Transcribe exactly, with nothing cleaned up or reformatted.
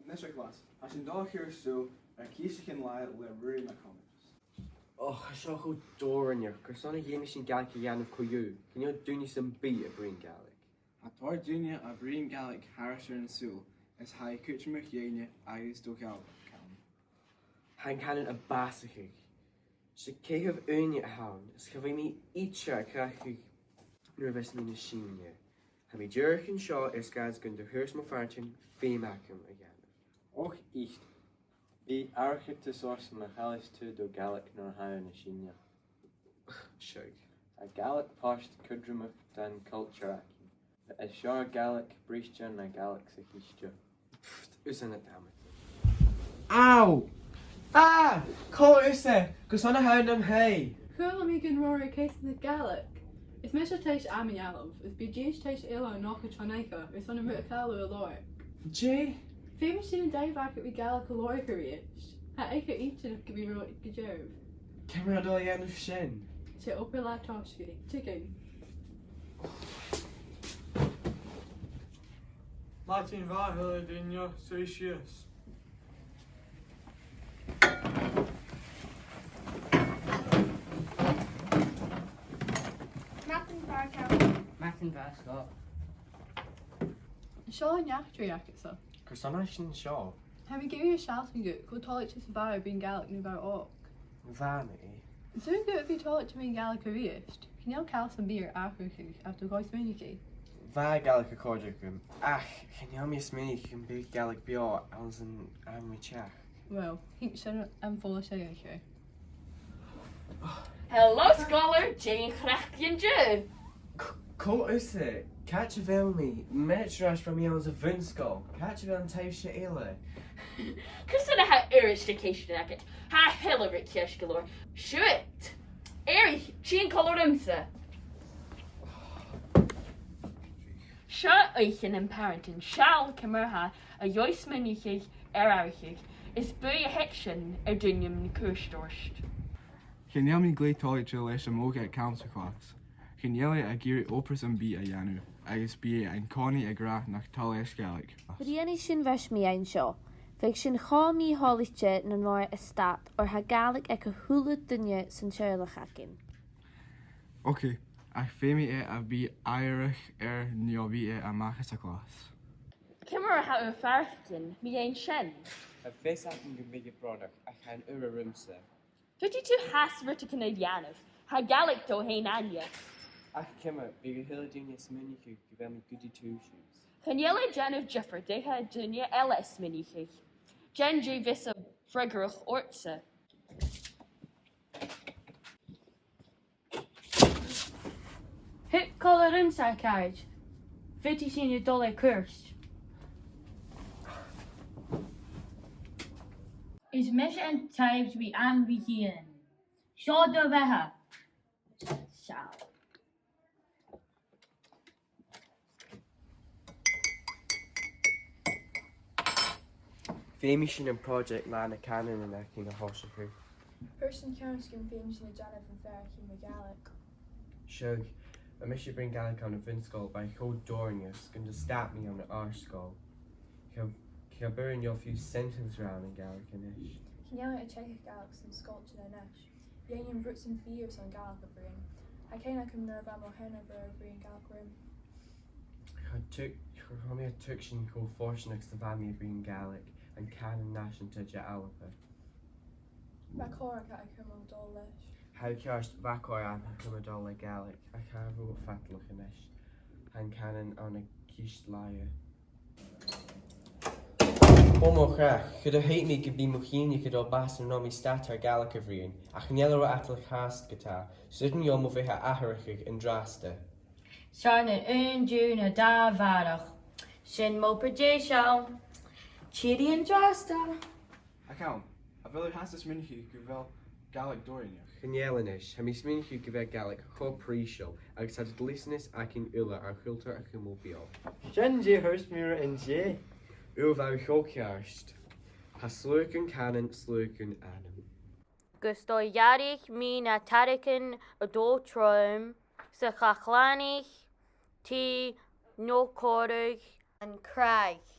Mise a' chlas, tha sinn a' dol a chur sùil air ceumannan làitheil le Ruairidh MacThòmais. Och, tha seo cho dòrainneach. Carson a dh'fheumas sinn Gàidhlig a dhèanamh co-dhiù? Chan eil duine sam bith a' bruidhinn Gàidhlig. Tha tòrr dhaoine a' bruidhinn Gàidhlig thairis air an t-saoghal, is tha e cudromach dhuinne agus do Ghàidheil, a Chaluim. Tha an cànan a' bàsachadh. 'S e caitheamh ùine a th' ann, is cha bhi mi idir a' creidsinn nuair a bhios mi na shìneadh. Tha mi a' dìreadh an seo air sgàth 's gun do thuirt mo phàrantan feum agam a dhèanamh. Och, ith. Bidh airgead a' sòiseachadh ma chanas tu do Ghàidhlig nuair a tha thu na shìneadh. Seadh. Tha Gàidhlig pàirt cudromach den chultar againn. Is seo Gàidhlig Bhrìghde na Gàidhlig sa chiste. Pfft, thusa nad amharc. Ow! Ah! Cò thusa? Carson a tha thu nam thaigh? Chuala mi gun robh thu a' coimhead air Gàidhlig. Is mise Taoiseach Amy Allen, is bidh dithis Taoiseach eile a' nochdadh tron oidhche, airson am rud a chuala thu an-diugh. Dè? Feumaidh sinn an dàimh agad ri Gàidhlig a labhairt a-rithist. Tha e gu h-inntinneach gum bi rud gu dearbh. Ciamar a tha dol a dhèanamh sin? 'S e obair latha tòiseachaidh. Tiugainn. Madainn mhath a h-uile duine, suidhibh sìos. Madainn mhath, Caluim. Madainn mhath, Scott. Seo an eachdraidh agadsa. Carson a tha sinn an seo? Tha mi ag iarraidh sealltainn dhut cho toilichte 's a bha thu a' bruidhinn Gàidhlig nuair a bha thu òg. Bha mi. Is urrainn dhut a bhith toilichte a' bruidhinn Gàidhlig a-rithist. Chan eil càil sam bith air atharrachadh ach do dhòigh smaoineachaidh. Bha Gàidhlig a' còrdadh rium, ach chan eil mi a' smaoineachadh gum bi Gàidhlig beò anns an àm ri teachd. Uill, tha sin am follais aige. Hello, sgoilear, dè a' chraic an-diugh? C-, cò thusa? Càit a bheil mi? Mionaid air ais bha mi anns a' bhun-sgoil. Càit a bheil an taibhse eile? Carson a tha uiread de cheistean agad? Tha a h-uile rud ceart gu leòr. Siuthad! Èirich, tìg còmhla riumsa. Seo oidhche nam pàrantan, seall ciamar a tha iad a' smaoineachadh air atharrachadh, is buaidh a th' aig sin air daoine mun cuairt ort. Chan eil mi glè thoilichte leis a' mhodh aig Calum sa chlas. Chan eil e ag iarraidh obair sam bith a dhèanamh, agus bidh e an-còmhnaidh ag ràdh nach toil leis Gàidhlig. Bruidhnidh sinn ris mu dheidhinn seo. Bhiodh sinn cho mì-thoilichte nan robh e a' stad, oir tha Gàidhlig aig a h-uile duine san teaghlach againn. Ok, ach feumaidh e a bhith aighearach air neo bhith e a-mach às a' chlas. Ciamar a tha ur farpaichean mu dheidhinn sin? Tha fios agam gum bi e brònach, ach tha an urra riumsa. Faodaidh tu fhathast rudeigin a dhèanamh. Tha Gàidhlig dhomh fhèin againne. Ach ciamar, bidh a h-uile duine a' smaoineachadh gu bheil mi goody two shoes. Chan eil e a' dèanamh diofar dè tha daoine eile a' smaoineachadh. Dèan dè bhios freagarrach ortsa. Thig còmhla riumsa, a charaid. Faodaidh sinn a dhol air cuairt. Is mise an taibhse ri Anne MhicIain. Seo do bheatha. Seall. Feumaidh sinn am project Là na Cànanan againn a thòiseachadh. Thuirt an ceannard gum feum sinn a dhèanamh am faireachdainn mu Ghàidhlig. Seadh, bha mise a' bruidhinn Gàidhlig ann am bun-sgoil, bha e cho dòrainneach, 's gun do stad mi ann an àrd-sgoil. Cha, cha b' urrainn dhomh fiù sentence a ràdh ann an Gàidhlig a-nis. Chan eil e a' teagasg Gàidhlig san sgoiltean a-nis. Dh'fheumainn rud sam bith airson Gàidhlig a bhruidhinn. Tha cuimhne agam nuair a bha mo sheanair a' bruidhinn Gàidhlig rium. Cha tug-, cha robh mi a' tuigsinn cho fortanach 's a bha mi a' bruidhinn Gàidhlig, an cànan nàiseanta de Alba. Bha còir agam a chumail a' dol leis. Tha thu ceart, bha còir agam a chumail a' dol le Gàidhlig, ach tha e ro fhadalach a-nis. Tha an cànan ann an cist-laighe. Ò mo chreach, cha do thuig mi gum biodh mo chuimhne gu dol a bhàs an robh mi stad air Gàidhlig a bhruidhinn, ach chan eil e ro fhadalach fhathast ge-tà, 's urrainn dhomh mo bheatha atharrachadh an-dràsta. 'S ann an aon diugh no dhà a bharrachd. Sin m' obair deiseil. Tìoraidh an-dràsta. A Chaluim, a bheil thu fhathast a' smaoineachadh gu bheil Gàidhlig dòrainneach? Chan eil a-nis. Tha mi a' smaoineachadh gu bheil Gàidhlig cho prìseil, agus tha dleastanas againn uile ar cultar a chumail beò. Sin dè thuirt mi riut an-dè. Uill, bha thu cho ceart. Tha sluagh gun cànan, sluagh gun anam. Gus do dh'fhairich mi na tarraingean a' dol trom, 's cha chlannaich tì no còmhradh an cràidh.